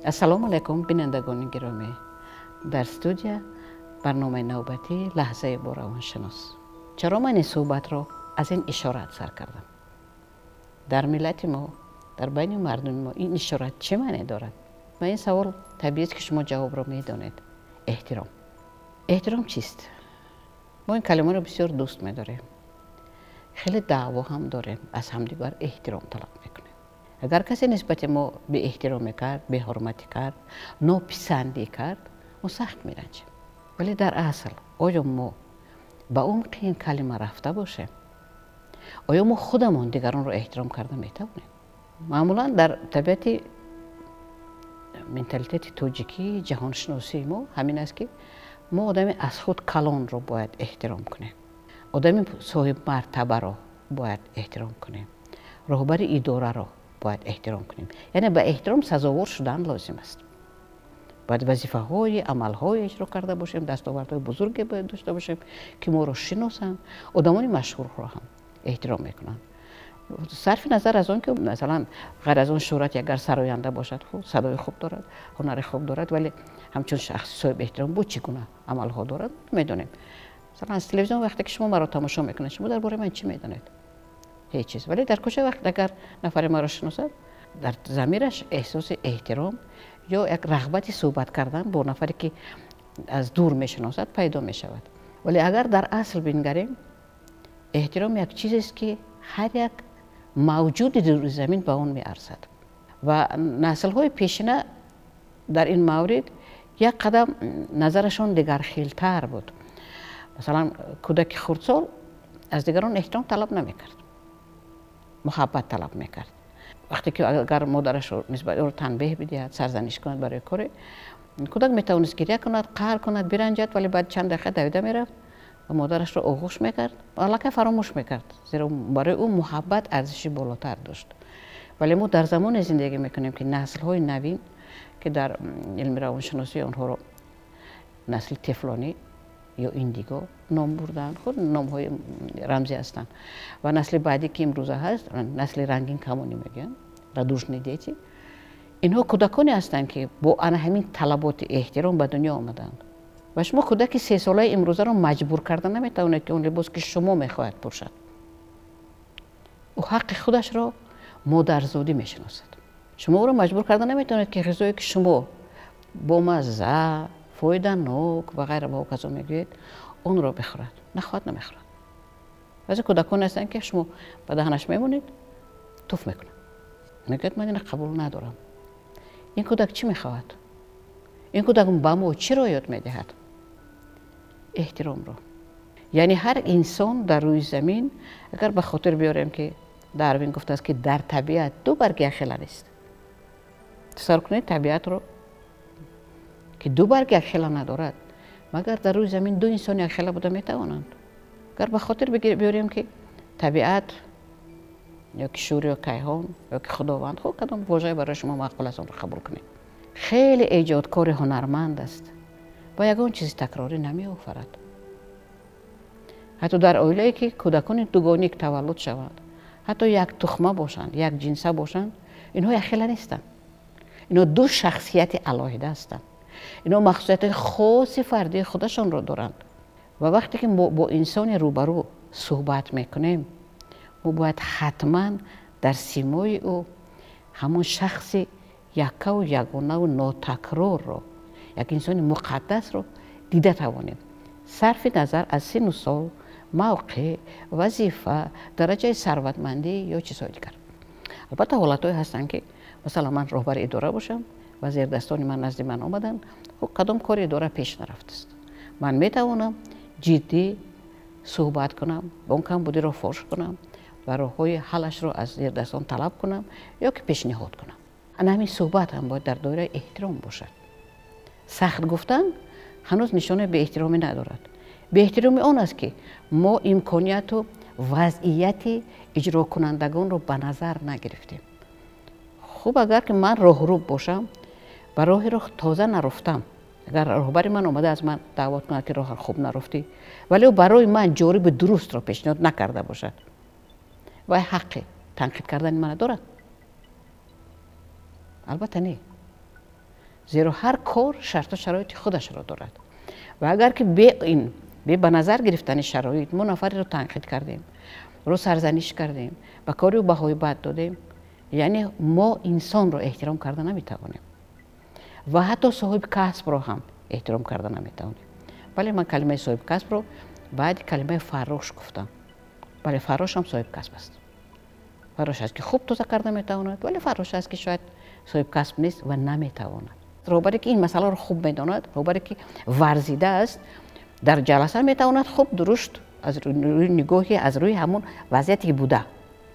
Ассалому алайкум, бинандагони гиромӣ. Дар студия барномаи навбатӣ «Лаҳзаи бо равоншинос». Чаро ман ин суҳбатро аз ин ишорат сар кардам? Дар миллати мо, дар байни мардуми мо ин ишорат чӣ маъне дорад? Ба ин савол табиист, ки шумо ҷавобро медонед. Эҳтиром. Эҳтиром чист? Мо ин калимаро бисёр дӯст медорем, хеле даъво ҳам дорем, аз ҳамдигар эҳтиром талаб мекунем. Агар касе нисбати мо беэҳтиромӣ кард, беҳурматӣ кард, нописандӣ кард, мо сахт меранҷем. Вале дар асл оё мо ба умқи ин калима рафта бошем? Оё мо худамон дигаронро эҳтиром карда метавонем? Маъмулан дар табиати менталитети тоҷикӣ, ҷаҳоншиносии мо ҳамин аст, ки мо одами аз худ калонро бояд эҳтиром кунем, одами соҳибмартабаро бояд эҳтиром кунем, роҳбари идораро бояд эҳтиром кунем. Яъне ба эҳтиром сазовор шудан лозим аст. Бояд вазифаҳои, амалҳое иҷро карда бошем, дастовардҳои бузурге бояд дошта бошем, ки моро шиносанд. Одамони машҳурро ҳам эҳтиром мекунанд, сарфи назар аз он ки, масалан, ғайр аз он шӯҳрати, агар сароянда бошад, хуб, садои хуб дорад, ҳунари хуб дорад, вале ҳамчун шахси соҳиби эҳтиром буд, чӣ гуна амалҳо дорад, медонем. Масалан, аз телевизион вақте ки шумо маро тамошо мекунед, шумо дар бораи ман чӣ медонед? Ҳеҷ чиз. Вале дар кӯча вақт агар нафаре маро шиносад, дар замираш эҳсоси эҳтиром ё як рағбати суҳбат кардан бо нафаре, ки аз дур мешиносад, пайдо мешавад. Вале агар дар асл бингарем, эҳтиром як чизест, ки ҳар як мавҷуди рӯи замин ба он меарзад. Ва наслҳои пешина дар ин маврид як қадам назарашон дигархелтар буд. Масалан, кӯдаки хурдсол аз дигарон эҳтиром талаб намекард, муҳаббат талаб мекард. Вақте ки агар модарашро нисбат ӯро танбеҳ бидиҳад, сарзаниш кунад барои коре, кӯдак метавонист гиря кунад, қаҳр кунад, биранҷад, вале баъд чанд дақиқа давида мерафт ва модарашро оғӯш мекард, аллакай фаромӯш мекард, зеро барои ӯ муҳаббат арзиши болотар дошт. Вале мо дар замоне зиндагӣ мекунем, ки наслҳои навин, ки дар илми равоншиносӣ онҳоро насли тефлонӣ ё индиго ном бурданд, худ номҳои рамзӣ ҳастанд, ва насли баъдӣ, ки имрӯза ҳаст, насли рангин камонӣ мегӯянд, радужные дети, инҳо кӯдаконе ҳастанд, ки бо ана ҳамин талаботи эҳтиром ба дунё омаданд. Ва шумо кӯдаки 3-солаи имрӯзаро маҷбур карда наметавонед, ки он либос, ки шумо мехоҳад, пӯшад. Ӯ ҳаққи худашро модарзодӣ мешиносад. Шумо ӯро маҷбур карда наметавонед, ки ғизое, ки шумо бомазза, фоиданок ва ғайра ва ҳоказо мегӯед, онро бихӯрад. Нахоҳад, намехӯрад. Баъзе кӯдаконе ҳастанд, ки шумо ба даҳанаш мемонед, туф мекунад, мегӯяд: «Ман ина қабул надорам». Ин кӯдак чӣ мехоҳад? Ин кӯдак ба мо чиро ёд медиҳад? Эҳтиромро. Яъне ҳар инсон дар рӯи замин, агар ба хотир биёрем, ки Дарвин гуфтааст, ки дар табиат ду барги якхела нест. Тасаввур кунед табиатро, ки ду барг якхела надорад, магар дар рӯи замин ду инсон якхела буда метавонанд? Агар ба хотир биёрем, ки табиат ё ки шӯр ё кайҳон ё ки Худованд, хуб, кадом вожае барои шумо маъқул аст, онро қабул кунед, хеле эҷодкори ҳунарманд аст ва ягон чизи такрорӣ намеофарад. Ҳатто дар оилае, ки кӯдакони дугоник таваллуд шаванд, ҳатто як тухма бошанд, як ҷинса бошанд, инҳо якхела нестанд. Инҳо ду шахсияти алоҳида ҳастанд, инҳо махсусиятҳои хоси фардии худашонро доранд. Ва вақте ки мо бо инсони рӯбарӯ суҳбат мекунем, мо бояд ҳатман дар симои ӯ ҳамон шахси яккаву ягонаву нотакрорро, як инсони муқаддасро дида тавонем, сарфи назар аз синну сол, мавқеъ, вазифа, дараҷаи сарватмандӣ ё чизҳои дигар. Албатта, ҳолатҳое ҳастанд, ки масалан ман роҳбари идора бошам ва зердастони ман назди ман омаданд, кадом кори идора пеш нарафтааст, ман метавонам ҷиддӣ суҳбат кунам, он камбудиро фош кунам ва роҳҳои ҳаллашро аз зердастон талаб кунам ё ки пешниҳод кунам. Ана ҳамин суҳбат ҳам бояд дар доираи эҳтиром бошад. Сахт гуфтан ҳанӯз нишонаи беэҳтиромӣ надорад. Беэҳтиромӣ он аст, ки мо имконияту вазъияти иҷрокунандагонро ба назар нагирифтем. Хуб, агар ки ман роҳрӯб бошам ва роҳеро тоза наруфтам, агар роҳбари ман омада аз ман даъват кунад, ки роҳро хуб наруфтӣ, вале ӯ барои ман ҷориби дурустро пешниҳод накарда бошад, вай ҳаққи танқид кардани мана дорад? Албатта, не. Зеро ҳар кор шарту шароити худашро дорад. Ва агар ки бе ин, бе ба назар гирифтани шароит мо нафареро танқид кардем, ӯро сарзаниш кардем, ба кори ӯ баҳои бад додем, яъне мо инсонро эҳтиром карда наметавонем ва ҳатто соҳиби касбро ҳам эҳтиром карда наметавонем. Бале, ман калимаи соҳиби касбро баъди калимаи фаррош гуфтам. Бале, фаррош ҳам соҳиби касб аст. Фаррош аст, ки хуб тоза карда метавонад, вале фаррош аст, ки шояд соҳиби касб нест ва наметавонад. Роҳбаре ки ин масъаларо хуб медонад, роҳбаре ки варзида аст, дар ҷаласа метавонад хуб дурушт аз рӯи нигоҳи, аз рӯи ҳамон вазъияте ки буда.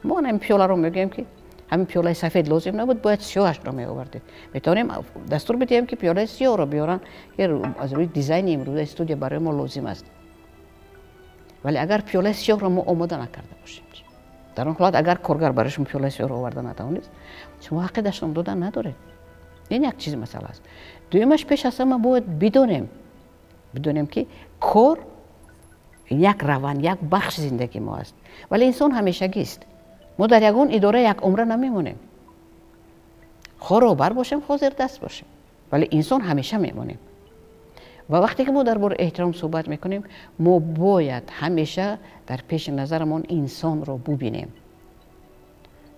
Мо ҳамин пиёларо мегӯем, ки ҳамин пиёлаи сафед лозим набуд, бояд сиёҳашро меовардед. Метавонем дастур бидиҳем, ки пиёлаи сиёҳро биёранд, ки аз рӯи дизайни имрӯзаи студия барои мо лозим аст. Вале агар пиёлаи сиёҳро мо омода накарда бошем, дар он ҳолат агар коргар барои шумо пиёлаи сиёҳро оварда натавонист, шумо ҳаққи дашном додан надоред. Ин як чизи масъала аст. Дуюмаш, пеш аз ҳама бояд бидонем, ки кор як раванд, як бахши зиндагии мо аст, вале инсон ҳамешагист. Мо дар ягон идора як умра намемонем, хоҳ роҳбар бошем, хоҳ зердаст бошем, вале инсон ҳамеша мемонем. Ва вақте ки мо дар бораи эҳтиром суҳбат мекунем, мо бояд ҳамеша дар пеши назарамон инсонро бубинем,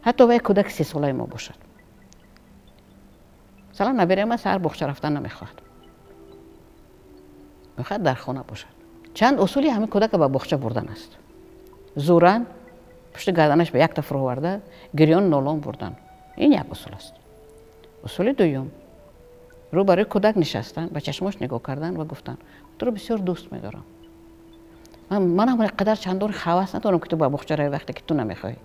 ҳатто вай кӯдаки 3-солаи мо бошад. Масалан, набераи ман саҳар боғча рафтан намехоҳад, мехоҳад дар хона бошад. Чанд усули ҳамин кӯдака ба боғча бурдан аст. Зӯран пушти гарданаш ба якта фуроварда, гирён нолон бурдан. Ин як усул аст. Усули дуюм, рӯ барои кӯдак нишастан, ба чашмош нигоҳ кардан ва гуфтан: туро бисёр дӯст медорам, манам қадар чандон ҳавас надорам, ки ту ба боғча рави вақте ки ту намехоҳӣ,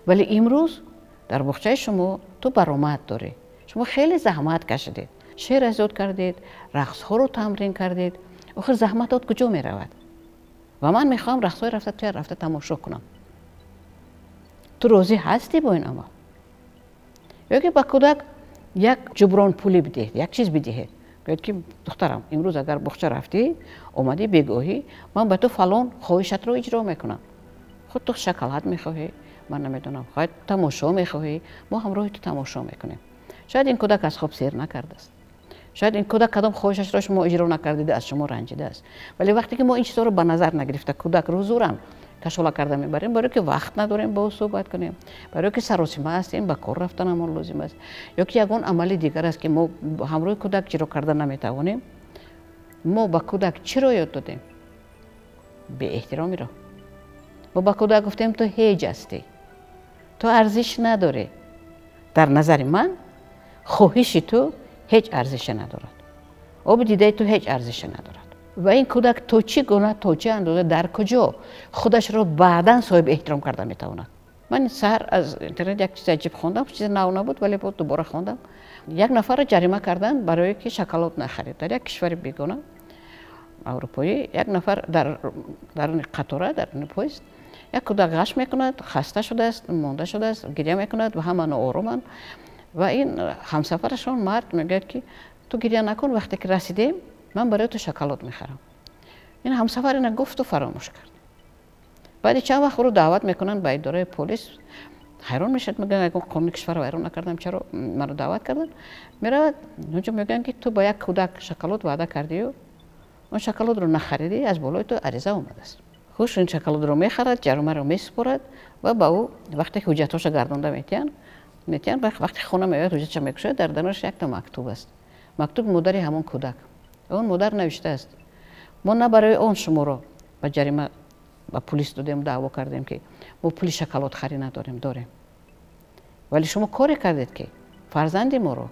вале имрӯз дар боғчаи шумо ту баромад дорӣ, шумо хеле заҳмат кашидед, шеър аз ёд кардед, рақсҳоро тамрин кардед, охир заҳматот куҷо меравад? Ва ман мехоҳам рақсҳои рафта туя рафта тамошо кунам. Ту розӣ ҳастӣ бо ин амал? Ё ки ба кӯдак як ҷуброн пулӣ бидиҳед, як чиз бидиҳед, гӯяд ки духтарам, имрӯз агар боғча рафтӣ, омадӣ бегоҳӣ, ман ба ту фалон хоҳишатро иҷро мекунам. Худ ту шоколад мехоҳӣ, ман намедонам, хоҳад тамошо мехоҳӣ, мо ҳамроҳи ту тамошо мекунем. Шояд ин кӯдак аз хоб сер накардааст, шояд ин кӯдак кадом хоҳишашро шумо иҷро накардида, аз шумо ранҷидааст. Вале вақте ки мо ин чизҳоро ба назар нагирифта кӯдакро зӯран кашола карда мебарем, барое ки вақт надорем бо ӯ суҳбат кунем, барое ки саросима ҳастем, ба кор рафтанамон лозим аст, ё ки ягон амали дигар аст, ки мо ҳамроҳи кӯдак иҷро карда наметавонем, мо ба кӯдак чиро ёд додем? Беэҳтиромиро. Мо ба кӯдак гуфтем: ту ҳеҷ ҳастӣ, ту арзиш надорӣ, дар назари ман хоҳиши ту ҳеҷ арзише надорад, оби дидаи ту ҳеҷ арзише надорад. Ва ин кӯдак то чӣ гуна, то чӣ андоза, дар куҷо худашро баъдан соҳиби эҳтиром карда метавонад? Ман саҳар аз интернет як чизи аҷиб хондам, чизи нав набуд, вале боз дубора хондам. Як нафарро ҷарима карданд барое ки шоколад нахарид. Дар як кишвари бегона аврупоӣ як нафар дар даруни қатора, даруни поезд як кӯдак ғаш мекунад, хаста шудааст, монда шудааст, гиря мекунад ва ҳама нооруманд. Ва ин ҳамсафарашон мард мегӯяд, ки ту гиря накун, вақте ки расидем, ман барои ту шоколад мехарам. Ин ҳамсафар ина гуфту фаромӯш кард. Баъди чанд вақт ӯро даъват мекунанд ба идораи полис. Ҳайрон мешавад, мегӯяд: ягон қонуни кишварро вайрон накардам, чаро маро даъват карданд? Меравад онҷо, мегӯянд, ки ту ба як кӯдак шоколад ваъда кардию он шоколадро нахаридӣ, аз болои ту ариза омадааст. Хуш, ин шоколадро мехарад, ҷаримаро месупорад ва ба ӯ вақте ки ҳуҷҷатҳоша гардонда метиҳанд, вақте хона меояд, ҳуҷҷатша мекушояд, дар дарунаш якта мактуб аст, мактуби модари ҳамон кӯдак. Он модар навиштааст: мо на барои он шуморо ба ҷарима ба пулис додем, даъво кардем, ки мо пули шоколадхарӣ надорем, дорем, вале шумо коре кардед, ки фарзанди моро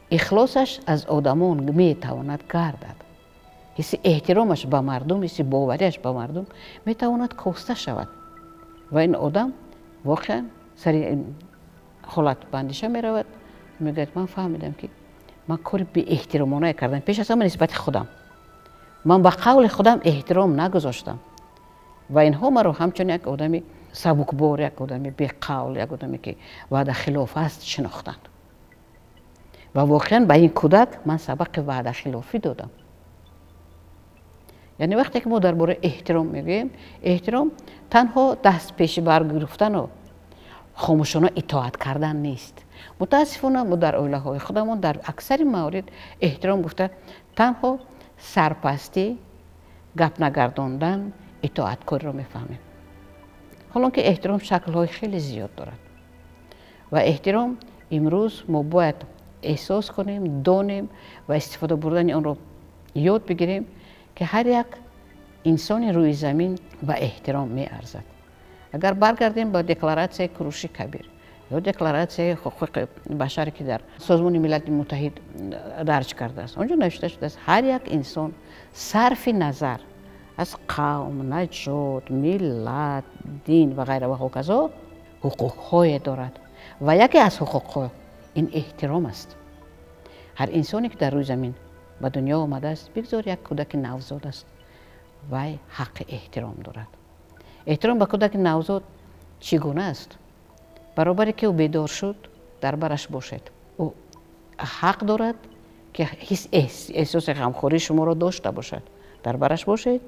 ихлосаш аз одамон метавонад гардад, ҳисси эҳтиромаш ба мардум, ҳисси бовариаш ба мардум метавонад коста шавад. Ва ин одам воқеан сари ин ҳолат ба андеша меравад, мегӯяд: ман фаҳмидам, ки ман кори беэҳтиромонае кардам, пеш аз ҳама нисбати худам. Ман ба қавли худам эҳтиром нагузоштам ва инҳо маро ҳамчун як одами сабукбор, як одами беқавл, як одаме ки ваъдахилоф аст, шинохтанд. Ва воқеан ба ин кӯдак ман сабақи ваъдахилофӣ додам. Яъне вақте ки мо дар бораи эҳтиром мегӯем, эҳтиром танҳо даст пеши баргирифтану Хомӯшона итоат кардан нест. Мутаассифона, мо дар оилаҳои худамон дар аксари маврид эҳтиром гуфта танҳо сарпастӣ, гап нагардондан, итоаткориро мефаҳмем. Ҳолон ки эҳтиром шаклҳои хеле зиёд дорад ва эҳтиром имрӯз мо бояд эҳсос кунем, донем ва истифода бурдани онро ёд бигирем, ки ҳар як инсони рӯи замин ба эҳтиром меарзад. Агар баргардем ба Декларатсияи Куруши Кабир ё Декларатсияи ҳуқуқи башаре, ки дар Созмони Милали Муттаҳид дарҷ кардааст, он ҷо навишта шудааст: ҳар як инсон сарфи назар аз қавм, наҷод, миллат, дин ва ғайра ва ҳоказо ҳуқуқҳое дорад ва яке аз ҳуқуқҳо ин эҳтиром аст. Ҳар инсоне, ки дар рӯи замин ба дунё омадааст, бигзор як кӯдаки навзод аст, вай ҳаққи эҳтиром дорад. Эҳтиром ба кӯдаки навзод чӣ гуна аст? Баробаре ки ӯ бедор шуд, дар бараш бошед. Ӯ ҳақ дорад, ки ҳис, эҳсоси ғамхории шуморо дошта бошад. Дар бараш бошед,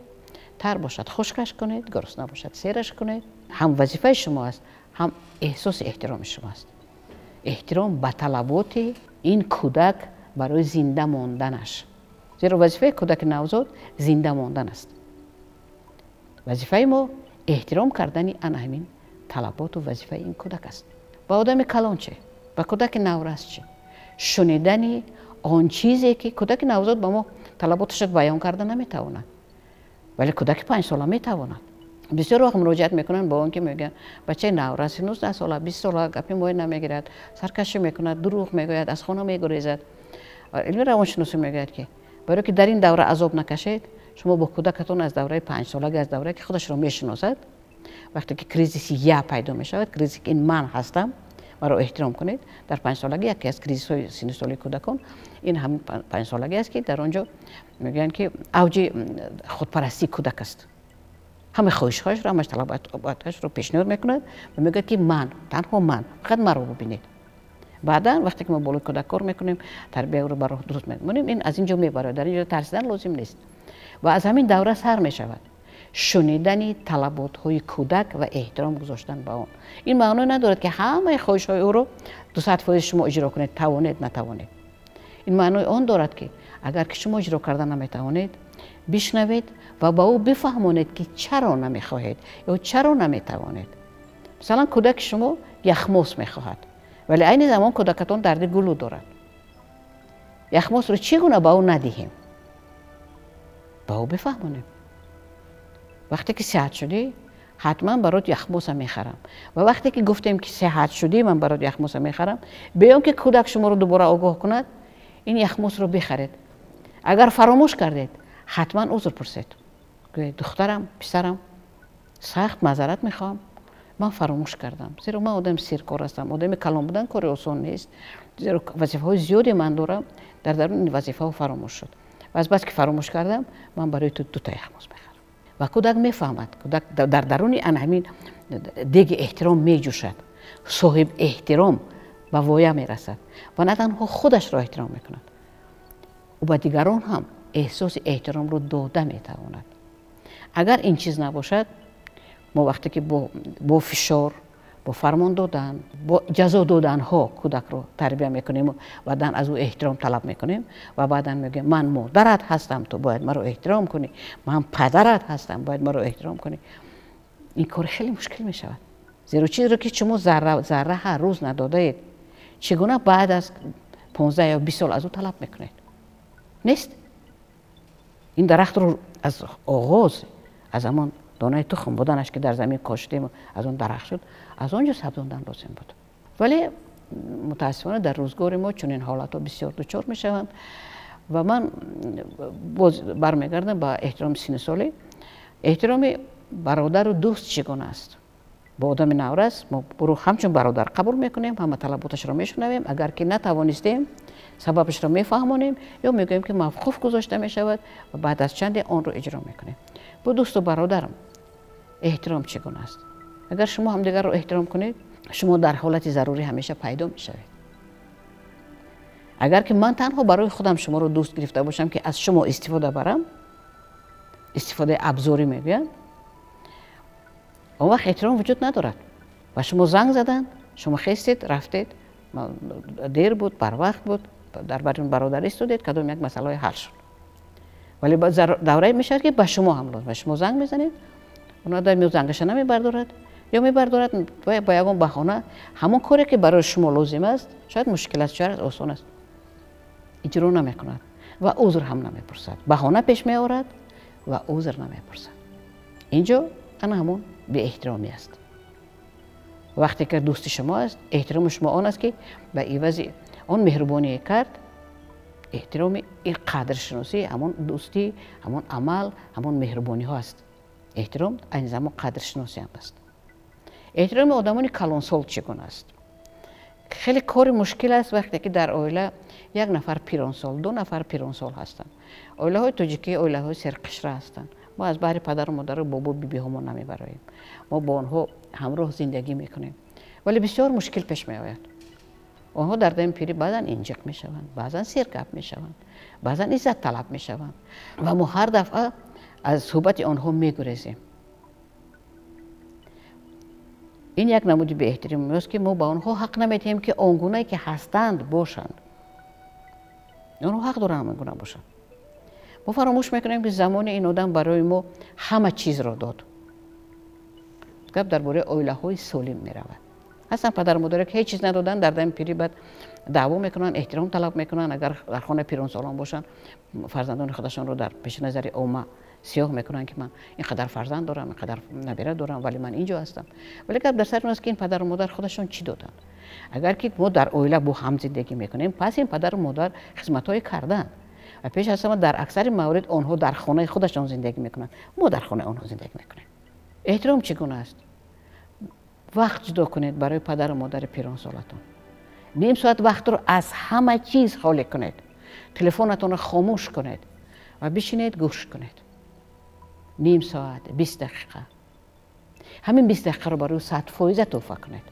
тар бошад, хушкаш кунед, гурусна бошад, сераш кунед. Ҳам вазифаи шумо аст, ҳам эҳсоси эҳтироми шумо аст. Эҳтиром ба талаботи ин кӯдак барои зинда монданаш, зеро вазифаи кӯдаки навзод зинда мондан аст. Вазифаи мо эҳтиром кардани ана ҳамин талаботу вазифаи ин кӯдак аст. Ба одами калон чӣ, ба кӯдаки наврас чӣ? Шунидани он чизе, ки кӯдаки навзод ба мо талаботашро баён карда наметавонад, вале кӯдаки 5-сола метавонад. Бисёр вақт муроҷиат мекунанд ба он ки мегӯянд: бачаи навраси 19 сола, 20 сола гапи моя намегирад, саркашӣ мекунад, дурӯғ мегӯяд, аз хона мегурезад. Илми равоншиносӣ мегӯяд, ки барое ки дар ин давра азоб накашед, шумо бо кӯдакатон аз давраи 5-солагӣ, аз даврае ки худашро мешиносад, вақте ки кризиси я пайдо мешавад, кризиси ки ин ман ҳастам, маро эҳтиром кунед, дар 5-солагӣ. Яке аз кризисҳои синну соли кӯдакон ин ҳамин 5-солагӣ аст, ки дар он ҷо мегӯянд, ки авҷи худпарастии кӯдак аст. Ҳама хоҳишҳояшро, ҳамаш талаботашро пешниҳод мекунад ва мегӯяд, ки ман, танҳо ман, фақат маро бубинед. Баъдан, вақте ки мо болои кӯдак кор мекунем, тарбияи ӯро ба роҳ дуруст мемонем, ин аз ин ҷо мебарояд. Дар ин ҷо тарсидан лозим нест ва аз ҳамин давра сар мешавад шунидани талаботҳои кӯдак ва эҳтиром гузоштан ба он. Ин маъное надорад, ки ҳамаи хоҳишҳои ӯро 200% шумо иҷро кунед, тавонед, натавонед. Ин маънои он дорад, ки агар ки шумо иҷро карда наметавонед, бишнавед ва ба ӯ бифаҳмонед, ки чаро намехоҳед ё чаро наметавонед. Масалан, кӯдаки шумо яхмос мехоҳад, вале айни замон кӯдакатон дарди гулӯ дорад. Яхмосро чӣ гуна ба ӯ надиҳем? Ба ӯ бифаҳмонем: вақте ки сиҳат шудӣ, ҳатман барот яхмоса мехарам. Ва вақте ки гуфтем, ки сиҳат шудӣ, ман барот яхмоса мехарам, бе он ки кӯдак шуморо дубора огоҳ кунад, ин яхмосро бихаред. Агар фаромӯш кардед, ҳатман узр пурсед, гӯед: духтарам, писарам, сахт маъзарат мехоҳам, ман фаромӯш кардам, зеро ман одами серкор ҳастам. Одами калон будан кори осон нест, зеро вазифаҳои зиёде ман дорам. Дар даруни ин вазифаҳо фаромӯш шуд ва аз бас ки фаромӯш кардам, ман барои ту дута яхмос мехарам. Ва кӯдак мефаҳмад. Кӯдак дар даруни ана ҳамин деги эҳтиром меҷӯшад, соҳиб эҳтиром ба воя мерасад ва на танҳо худашро эҳтиром мекунад, ӯ ба дигарон ҳам эҳсоси эҳтиромро дода метавонад. Агар ин чиз набошад, мо вақте ки бо фишор, бо фармон додан, бо ҷазо доданҳо кӯдакро тарбия мекунем, баъдан аз ӯ эҳтиром талаб мекунем ва баъдан мегӯем: ман модарат ҳастам, ту бояд маро эҳтиром кунӣ, ман падарат ҳастам, бояд маро эҳтиром кунӣ, ин кор хеле мушкил мешавад. Зеро чизеро, ки шумо зарра зарра ҳар рӯз надодаед, чӣ гуна баъд аз 15 ё 20 сол аз ӯ талаб мекунед? Нест. Ин дарахтро аз оғоз, аз ҳамон донаи тухм буданаш, ки дар замин коштем, аз он дарахт шуд, аз он ҷо сабзондан лозим буд. Вале мутаассифона дар рӯзгори мо чунин ҳолатҳо бисёр дучор мешаванд. Ва ман боз бармегардам ба эҳтироми синну солӣ. Эҳтироми бародару дӯст чӣ гуна аст? Бо одами наврас мо ӯро ҳамчун бародар қабул мекунем, ҳама талаботашро мешунавем, агар ки натавонистем, сабабашро мефаҳмонем ё мегӯем, ки мавқуф гузошта мешавад ва баъд аз чанде онро иҷро мекунем. Бо дӯсту бародарам эҳтиром чӣ гуна аст? Агар шумо ҳамдигарро эҳтиром кунед, шумо дар ҳолати зарурӣ ҳамеша пайдо мешавед. Агар ки ман танҳо барои худам шуморо дӯст гирифта бошам, ки аз шумо истифода барам, истифодаи абзорӣ мегӯянд, он вақт эҳтиром вуҷуд надорад. Ба шумо занг заданд. Шумо хестед, рафтед, дер буд, барвақт буд, дар бари бародар истодед, кадом як масъалаҳои ҳал шуд. Вале даврае мешавад, ки ба шумо ҳам лозим. Шумо занг мезанед, он одам ё зангаша намебардорад, ё мебардорад ба ягон баҳона ҳамон коре, ки барои шумо лозим аст, шояд мушкил аст, шояд осон аст, иҷро намекунад ва узр ҳам намепурсад. Баҳона пеш меорад ва узр намепурсад. Инҷо ана ҳамон беэҳтиромӣ аст. Вақте ки дӯсти шумо аст, эҳтироми шумо он аст, ки ба ивази он меҳрубоние кард, эҳтироми ин қадршиносӣ, ҳамон дӯстӣ, ҳамон амал, ҳамон меҳрубониҳо аст. Эҳтиром айни замон қадршиносӣ ҳам аст. Эҳтироми одамони калонсол чӣ гуна аст? Хеле кори мушкил аст вақте ки дар оила як нафар пиронсол, ду нафар пиронсол ҳастанд. Оилаҳои тоҷикӣ оилаҳои серқишра ҳастанд. Мо аз баҳри падару модару бобу бибиҳомон намебароем. Мо бо онҳо ҳамроҳ зиндагӣ мекунем. Вале бисёр мушкил пеш меояд. Онҳо дар дами пирӣ баъзан инҷиқ мешаванд, баъзан сергап мешаванд, баъзан иззатталаб мешаванд. Ва мо ҳар дафъа аз суҳбати онҳо мегурезем. Ин як намуди беэҳтиромӣ аст, ки мо ба онҳо ҳақ намедиҳем, ки он гунае ки ҳастанд бошанд. Онҳо ҳақ доранд ҳамон гуна бошанд. Мо фаромӯш мекунем, ки замони ин одам барои мо ҳама чизро дод. Гап дар бораи оилаҳои солим меравад. Ҳастанд падару модаре, ки ҳеҷ чиз надоданд, дар дами пирӣ баъд даъво мекунанд, эҳтиром талаб мекунанд. Агар дар хонаи пиронсолон бошанд, фарзандони худашонро дар пеши назари омма сиёҳ мекунанд, ки ман ин қадар фарзанд дорам, ин қадар набера дорам, вале ман инҷо ҳастам. Вале гап дар сари он аст, ки ин падару модар худашон чӣ доданд? Агар ки мо дар оила бо ҳам зиндагӣ мекунем, пас ин падару модар хизматҳое карданд. Ва пеш аз ҳама дар аксари маврид онҳо дар хонаи худашон зиндагӣ мекунанд. Мо дар хонаи онҳо зиндагӣ мекунем. Эҳтиром чӣ гуна аст? Вақт ҷудо кунед барои падару модари пиронсолатон. Ним соат вақтро аз ҳама чиз холӣ кунед. Телефонатонро хомӯш кунед ва бишинед, гӯш кунед. Ним соат, 20 дақиқа. Ҳамин 20 дақиқаро барои 100% туҳфа кунед.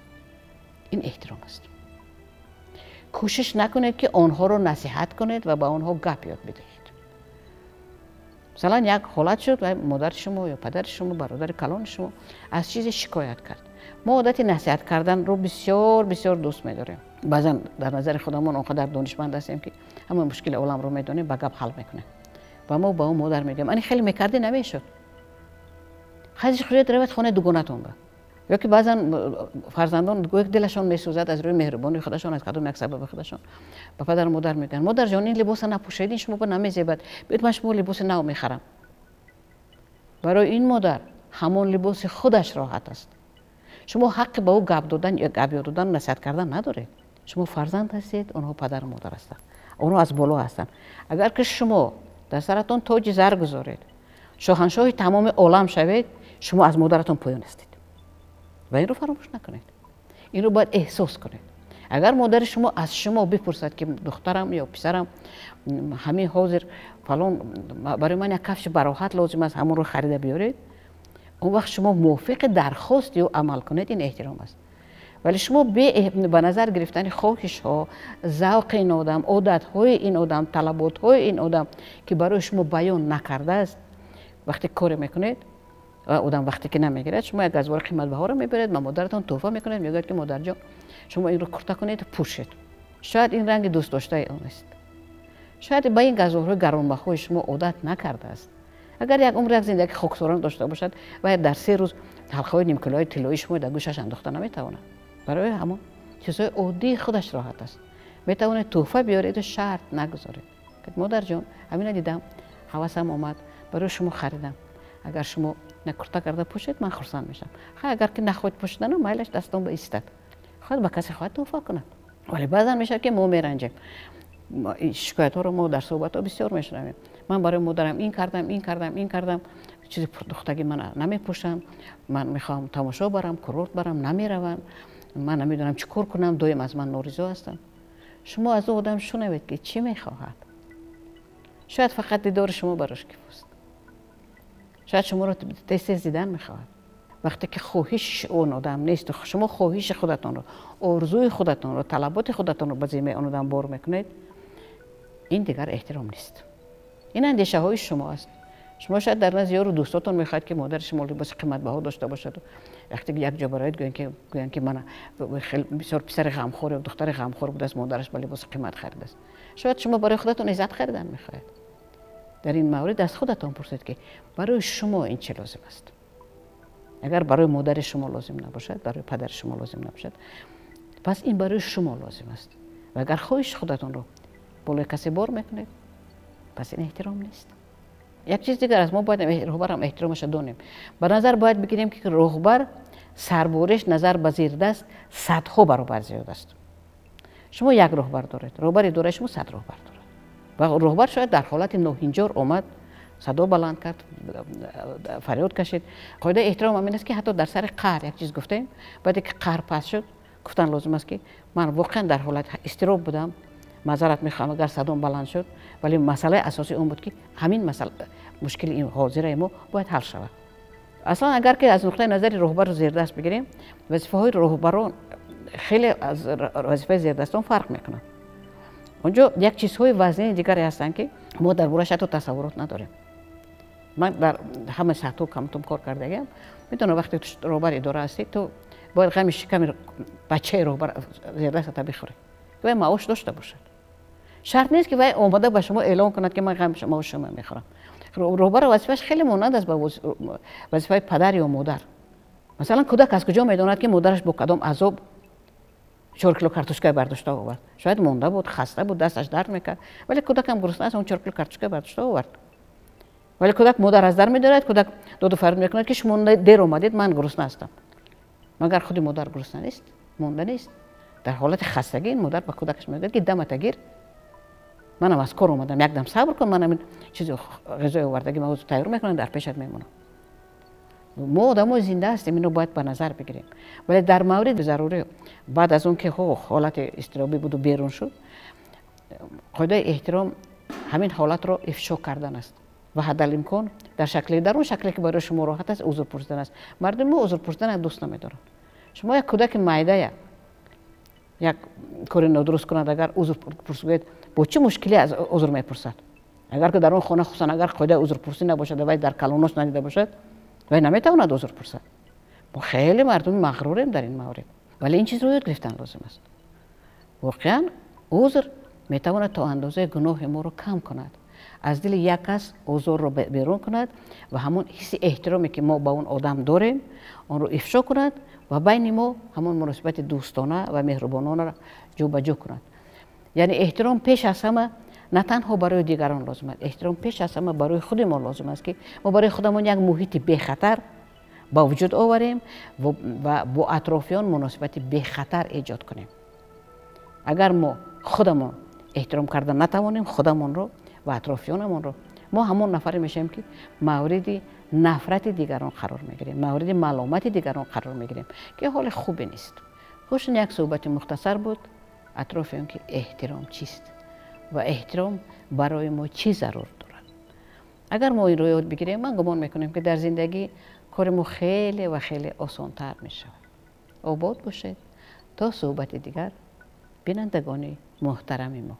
Ин эҳтиром аст. Кӯшиш накунед, ки онҳоро насиҳат кунед ва ба онҳо гап ёд бидиҳед. Масалан, як ҳолат шуд ва модари шумо ё падари шумо, бародари калони шумо аз чизе шикоят кард. Мо одати насиҳат карданро бисёр бисёр дӯст медорем. Баъзан дар назари худамон он қадар донишманд ҳастем, ки ҳама мушкили оламро медонем, ба гап ҳал мекунем. Ва мо ба он модар мегӯем: ани хеле мекардӣ, намешуд. Хазиш хӯред, равед хонаи дугонатон ба. Ё ки баъзан фарзандон гӯё ки дилашон месӯзад аз рӯи меҳрубонии худашон, аз кадом як сабаби худашон ба падару модар мегӯянд: модарҷон, ин либоса напӯшед, ин шумо ба намезебад, биёед ман шумо либоси нав мехарам. Барои ин модар ҳамон либоси худаш роҳат аст. Шумо ҳаққи ба ӯ гап додан ё гап ёд додан, насиҳат кардан надоред. Шумо фарзанд ҳастед, онҳо падару модар ҳастанд, онҳо аз боло ҳастанд. Агар ки шумо дар саратон тоҷи зар гузоред, шоҳаншоҳи тамоми олам шавед, шумо аз модаратон поён ҳастед. Ва инро фаромӯш накунед. Инро бояд эҳсос кунед. Агар модари шумо аз шумо бипурсад, ки духтарам ё писарам, ҳамин ҳозир фалон барои ман як кафши бароҳат лозим аст, ҳамонро харида биёред, он вақт шумо мувофиқи дархости ӯ амал кунед, ин эҳтиром аст. Вале шумо ба назар гирифтани хоҳишҳо, завқи ин одам, одатҳои ин одам, талаботҳои ин одам, ки барои шумо баён накардааст, вақте коре мекунед ва одам вақте ки намегирад, шумо як газвори қиматбаҳоро мебаред, ба модаратон туҳфа мекунед, мегӯяд, ки модарҷон, шумо инро курта кунед, пӯшед. Шояд ин ранги дӯстдоштаи он аст. Шояд ба ин газворҳои гаронбаҳои шумо одат накардааст. Агар як умр як зиндагии хоксорона дошта бошад, ва дар 3 рӯз ҳалқаҳои нимкулаҳои тиллоии шумо дар гӯшаш андохта наметавонад. Барои ҳамон чизҳои оддии худаш роҳат аст. Метавонед туҳфа биёреду шарт нагузоред. Модарҷон, ҳамина дидам, ҳавасам омад, барои шумо харидам. Агар шумо курта карда пӯшед, ман хурсанд мешавам. Хай, агар ки нахоҳед пӯшиданам, майлаш дастон ба истад. Хоҳад ба касе хоҳад туҳфа кунад. Вале баъзан мешавад, ки мо меранҷем. Шикоятҳоро мо дар суҳбатҳо бисёр мешунавем. Ман барои модарам ин кардам, ин кардам, ин кардам, чизи пурдухтагӣ ман намепӯшам, ман мехоҳам тамошо барам, курорт барам, намеравам, ман намедонам чӣ кор кунам, доим аз ман норизо ҳастам. Шумо аз ӯ одам шунавед, ки чӣ мехоҳад. Шояд фақат дидори шумо барош кифост. Шояд шуморо тез-тез дидан мехоҳад. Вақте ки хоҳиши он одам нест, шумо хоҳиши худатонро, орзуи худатонро, талаботи худатонро ба зиммаи он одам бор мекунед, ин дигар эҳтиром нест. Ин андешаҳои шумо аст. Шумо шояд дар назди ёру дӯстотон мехоҳед, ки модари шумо либоси қиматбаҳо дошта бошад. Вақте ки як ҷо бароед, гӯянд, ки мана бисёр писари ғамхор ё духтари ғамхор будааст, модараш ба либоси қимат харидааст. Шояд шумо барои худатон иззат харидан мехоҳед. Дар ин маврид аз худатон пурсед, ки барои шумо ин чӣ лозим аст. Агар барои модари шумо лозим набошад, барои падари шумо лозим набошад, пас ин барои шумо лозим аст. Ва агар хоҳиши худатонро болои касе бор мекунед, пас ин эҳтиром нест. Як чиз дигар аст, мо бояд роҳбарам эҳтиромаша донем. Ба назар бояд бигирем, ки роҳбар сарбориш назар ба зирдаст садҳо баробар зиёд аст. Шумо як роҳбар доред, роҳбари идораи шумо 100 роҳбар дорад. Ва роҳбар шояд дар ҳолати ноҳинҷор омад, садо баланд кард, фарёд кашид. Қоидаи эҳтиром ҳамин аст, ки ҳатто дар сари қаҳр як чиз гуфтем, баъде ки қаҳр пас шуд, гуфтан лозим аст, ки ман воқеан дар ҳолати изтироб будам, маъзарат мехоҳам, агар садом баланд шуд, вале масъалаи асосии он буд, ки ҳамин масъала, мушкили ин ҳозираи мо бояд ҳал шавад. Аслан агар ки аз нуқтаи назари роҳбару зердаст бигирем, вазифаҳои роҳбарон хеле аз вазифаи зердастон фарқ мекунанд. Онҷо як чизҳои вазнини дигаре ҳастанд, ки мо дар борааш ҳатто тасаввурот надорем. Ман дар ҳама сатҳҳо камтум кор кардагиам, медонам, вақте ту роҳбари идора ҳастӣ, ту бояд ғами шиками бачаи роҳбар зердастата бихӯрӣ, ки вай маош дошта бошад. Шарт нест, ки вай омада ба шумо эълон кунад, ки ман ғами маоши шумо мехӯрам. Роҳбар вазифааш хеле монанд аст ба вазифаи падар ё модар. Масалан, кӯдак аз куҷо медонад, ки модараш бо кадом азоб 4 кило картошка бардошта овард? Шояд монда буд, хаста буд, дасташ дард мекард, вале кӯдакам гурусна аст, он 4 кило картошка бардошта овард. Вале кӯдак модар аз дар медорад, кӯдак доду фарёд мекунад, ки шумо дер омадед, ман гурусна ҳастам. Магар худи модар гурусна нест, монда нест? Дар ҳолати хастагӣ ин модар ба кӯдакаш мегӯяд, ки дамата гир, манам аз кор омадам, якдам сабр кун, манам ин чизи ғизои овардагӣ ман тайёр мекунам, дар пешат мемонам. Мо одамои зинда ҳастем, инро бояд ба назар бигирем. Вале дар мавриди зарурӣ, баъд аз он ки ҳолати изтиробӣ буду берун шуд, қоидаи эҳтиром ҳамин ҳолатро ифшо кардан аст ва ҳадалимкон дар шакле, дар он шакле, ки барои шумо роҳат аст, узр пурсидан аст. Мардуми мо узр пурсиданро дӯст намедоранд. Шумо як кӯдаки майдая як кори нодуруст кунад, агар узр пурсгӯед, бо чӣ мушкиле аз узр мепурсад? Агар ки дар он хона, хусусан агар қоидаи узрпурсӣ набошад, вай дар калонош надида бошад, вай наметавонад узр пурсад. Мо хеле мардуми мағрурем дар ин маврид, вале ин чизро ёд гирифтан лозим аст. Воқеан узр метавонад то андозаи гуноҳи моро кам кунад, аз дили як кас озорро берун кунад ва ҳамон ҳисси эҳтироме, ки мо ба он одам дорем, онро ифшо кунад ва байни мо ҳамон муносибати дӯстона ва меҳрубононаро ҷобаҷо кунад. Яъне эҳтиром пеш аз ҳама на танҳо барои дигарон лозим аст, эҳтиром пеш аз ҳама барои худи мо лозим аст, ки мо барои худамон як муҳити бехатар ба вуҷуд оварем ва бо атрофиён муносибати бехатар эҷод кунем. Агар мо худамон эҳтиром карда натавонем худамонро ва атрофиёнамонро, мо ҳамон нафаре мешавем, ки мавриди нафрати дигарон қарор мегирем, мавриди маломати дигарон қарор мегирем, ки ҳоли хубе нест. Хуш, ин як суҳбати мухтасар буд атрофи он, ки эҳтиром чист ва эҳтиром барои мо чӣ зарур дорад. Агар мо инро ёд бигирем, ман гумон мекунем, ки дар зиндагӣ кори мо хеле ва хеле осонтар мешавад. Обод бошед то суҳбати дигар, бинандагони муҳтарами мо.